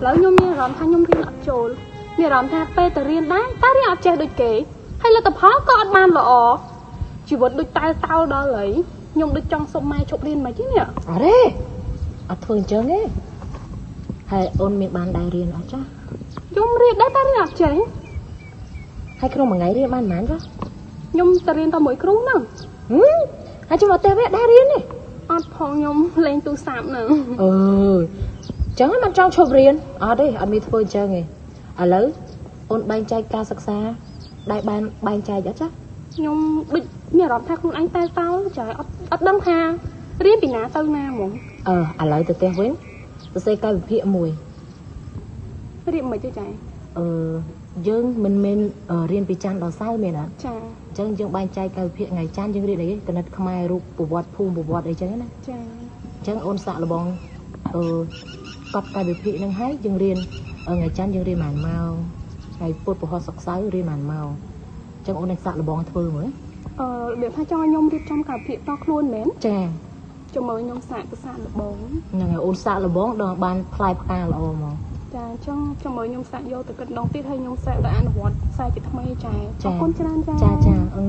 ឡូវខ្ញុំមានអារម្មណ៍ថាខ្ញុំរៀនអត់ចូលមានអារម្មណ៍ថាពេលទៅរៀនដែរតែរៀនអត់ចេះដូចគេហើយលទ្ធផលក៏អត់បានល្អជីវិតដូចតែតោដល់ហើយខ្ញុំដូចចង់សុំម៉ែឈប់រៀនមិនទេនេះ អត់ទេអត់ធ្វើអញ្ចឹងទេហើយអូនមានបានដែររៀនអត់ចា ខ្ញុំរៀនដែរតែរៀនអត់ចេះ ហើយក្នុងមួយថ្ងៃរៀនបានប៉ុន្មានចា ខ្ញុំទៅរៀនតែមួយគ្រូហ្នឹង ហឹមហើយចាំមកផ្ទះវិញអត់ដែររៀនទេ អត់ផងខ្ញុំលេងទូរស័ព្ទហ្នឹង អឺចឹងមិនចង់ឈប់រៀនអត់ទេអត់មានធ្វើអញ្ចឹងទេឥឡូវអូនបែងចែកការសិក្សាដែរបានបែងចែកអត់ចា ខ្ញុំដូចមានអារម្មណ៍ថាខ្លួនឯងតែតោចាអត់ដឹងថារៀនពីណាទៅណាហ្មង អឺឥឡូវទៅផ្ទះវិញសរសេរកាយវិភាគមួយ រៀបមិនទេចា អឺយើងមិនមែនរៀនពីច័ន្ទដល់សៅរ៍មែនអត់ ចា អញ្ចឹងយើងបែងចែកកាយវិភាគថ្ងៃច័ន្ទយើងរៀនអីគណិតខ្មែររូបប្រវត្តិភូមិប្រវត្តិអីចឹងណា ចា អញ្ចឹងអូនសាក់លបងអឺកត់កាយវិភាគហ្នឹងហើយយើងរៀនថ្ងៃច័ន្ទយើងរៀនប៉ុន្មានម៉ោងថ្ងៃពុធពហុសុក្រសៅរ៍រៀនប៉ុន្មានម៉ោងអញ្ចឹងអូននឹងសាក់លបងធ្វើមើល អឺរបៀបថាចង់ឲ្យខ្ញុំរៀបចំកាលវិភាគតខ្លួនមែន ចា ចាំមើលខ្ញុំសាកទៅសាកលបង ហ្នឹងហើយអូនសាក់លបងដល់បានផ្លែផ្កាល្អហ្មង ចាអញ្ចឹងចាំមើលខ្ញុំសាកយកទៅគិតម្ដងទៀតហើយខ្ញុំសាកទៅអនុវត្តសារជាថ្មីចាអរគុណច្រើនចា ចាចាអឺ